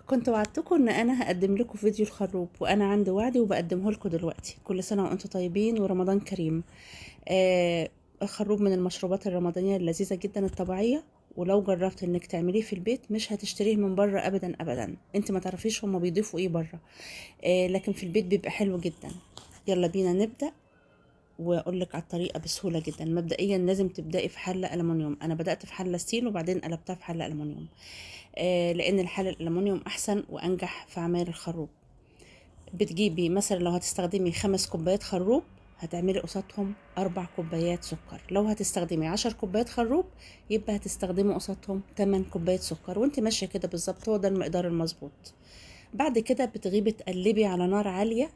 كنت وعدتكم ان انا هقدم لكم فيديو الخروب، وانا عند وعدي وبقدمه لكم دلوقتي. كل سنة وانتم طيبين ورمضان كريم. الخروب من المشروبات الرمضانية اللذيذة جدا الطبيعية، ولو جربت انك تعمليه في البيت مش هتشتريه من بره ابدا ابدا. انت ما تعرفيش هما بيضيفوا ايه بره، لكن في البيت بيبقى حلو جدا. يلا بينا نبدأ واقول لك على الطريقة بسهولة جدا. مبدئيا لازم تبداي في حله الومنيوم. انا بدات في حله steel وبعدين قلبتها في حله الومنيوم، لان الحلة الالومنيوم احسن وانجح في عمايل الخروب. بتجيبي مثلا لو هتستخدمي 5 كوبايات خروب هتعملي قصادهم 4 كوبايات سكر. لو هتستخدمي 10 كوبايات خروب يبقى هتستخدمي قصادهم 8 كوبايات سكر، وانت ماشية كده بالظبط، هو ده المقدار المظبوط. بعد كده بتغيبي تقلبي على نار عالية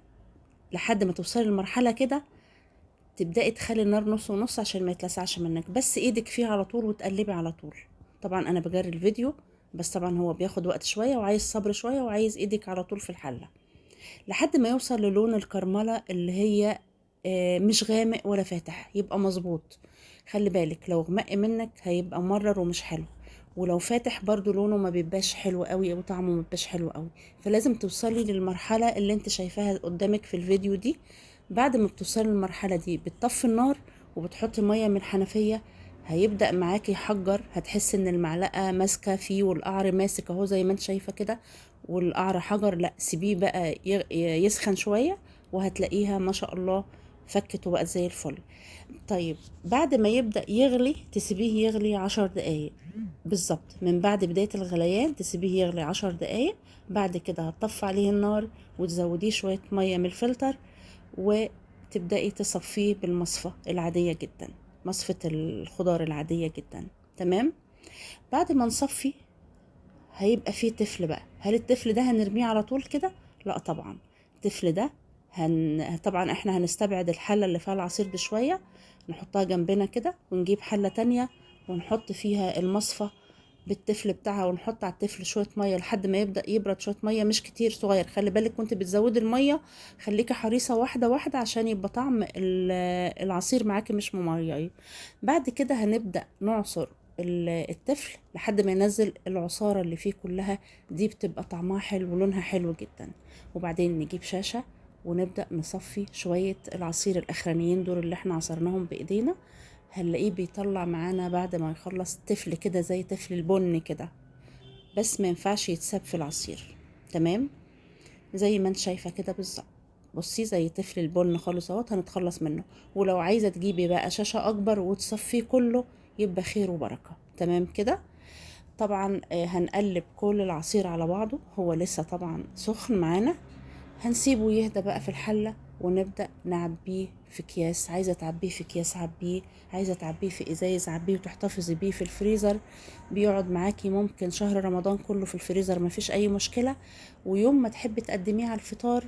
لحد ما توصلي لمرحلة كده تبدأي تخلي النار نص ونص عشان ما يتلسعش منك، بس ايدك فيها على طول وتقلبي على طول. طبعا انا بجري الفيديو، بس طبعا هو بياخد وقت شوية وعايز صبر شوية وعايز ايدك على طول في الحلة لحد ما يوصل للون الكرملة اللي هي مش غامق ولا فاتح، يبقى مظبوط. خلي بالك لو غمق منك هيبقى مرر ومش حلو، ولو فاتح برضو لونه ما بيبقاش حلو قوي وطعمه ما بيبقاش حلو قوي. فلازم توصلي للمرحلة اللي انت شايفاها قدامك في الفيديو دي. بعد ما بتوصلي للمرحلة دي بتطفي النار وبتحطي مية من الحنفية، هيبدأ معاكي يحجر، هتحس ان المعلقة ماسكة فيه والقعر ماسك اهو زي ما انت شايفة كده، والقعر حجر. لا سيبيه بقى يسخن شوية وهتلاقيها ما شاء الله فكت وبقت زي الفل. طيب بعد ما يبدأ يغلي تسيبيه يغلي 10 دقايق بالظبط، من بعد بداية الغليان تسيبيه يغلي 10 دقايق. بعد كده هتطفي عليه النار وتزوديه شوية مية من الفلتر وتبدأي تصفية بالمصفى العادية جدا، مصفة الخضار العادية جدا. تمام. بعد ما نصفي هيبقى فيه تفل بقى. هل التفل ده هنرميه على طول كده؟ لا طبعا. التفل ده طبعا احنا هنستبعد الحلة اللي فيها العصير بشوية، نحطها جنبنا كده، ونجيب حلة تانية ونحط فيها المصفى بالتفل بتاعها، ونحط على التفل شوية مية لحد ما يبدأ يبرد. شوية مية مش كتير، صغير. خلي بالك وانت بتزودي المية خليكي حريصة واحدة واحدة عشان يبقى طعم العصير معاكي مش مميز. بعد كده هنبدأ نعصر التفل لحد ما ينزل العصارة اللي فيه كلها، دي بتبقى طعمها حلو ولونها حلو جدا. وبعدين نجيب شاشة ونبدأ نصفي شوية العصير الأخرانيين دول اللي احنا عصرناهم بإيدينا. هنلاقيه بيطلع معانا بعد ما يخلص تفل كده زي تفل البن كده، بس ما ينفعش يتساب في العصير. تمام زي ما انت شايفة كده بالظبط. بصي زي تفل البن خالص اهوت، هنتخلص منه. ولو عايزة تجيبي بقى شاشة أكبر وتصفية كله يبقى خير وبركة. تمام كده. طبعا هنقلب كل العصير على بعضه، هو لسه طبعا سخن معانا. هنسيبه يهدى بقى في الحلة ونبدأ نعبيه في اكياس. عايزة تعبيه في اكياس عبيه، عايزة تعبيه في ازايز عبيه وتحتفظي بيه في الفريزر. بيقعد معاكي ممكن شهر رمضان كله في الفريزر، مفيش اي مشكلة. ويوم ما تحبي تقدميه على الفطار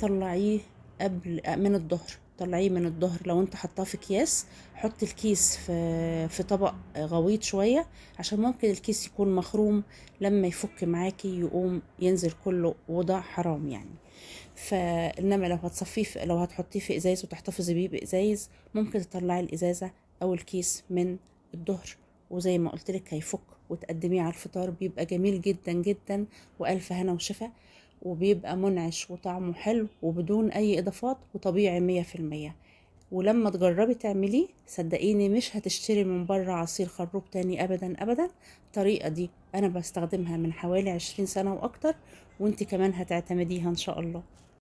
طلعيه قبل من الظهر، طلعيه من الظهر. لو انت حطاه في اكياس حطي الكيس في طبق غويط شوية عشان ممكن الكيس يكون مخروم، لما يفك معاكي يقوم ينزل كله، وده حرام يعني. فإنما لو هتصفيه لو هتحطيه في ازايز وتحتفظي بيه بازايز ممكن تطلعي الازازة او الكيس من الظهر، وزي ما قلت لك هيفك وتقدميه على الفطار، بيبقى جميل جدا جدا والف هنا وشفا، وبيبقى منعش وطعمه حلو وبدون اي اضافات وطبيعي 100%. ولما تجربي تعمليه صدقيني مش هتشتري من بره عصير خروب تاني ابدا ابدا. الطريقة دي انا بستخدمها من حوالي 20 سنة واكتر، وانت كمان هتعتمديها ان شاء الله.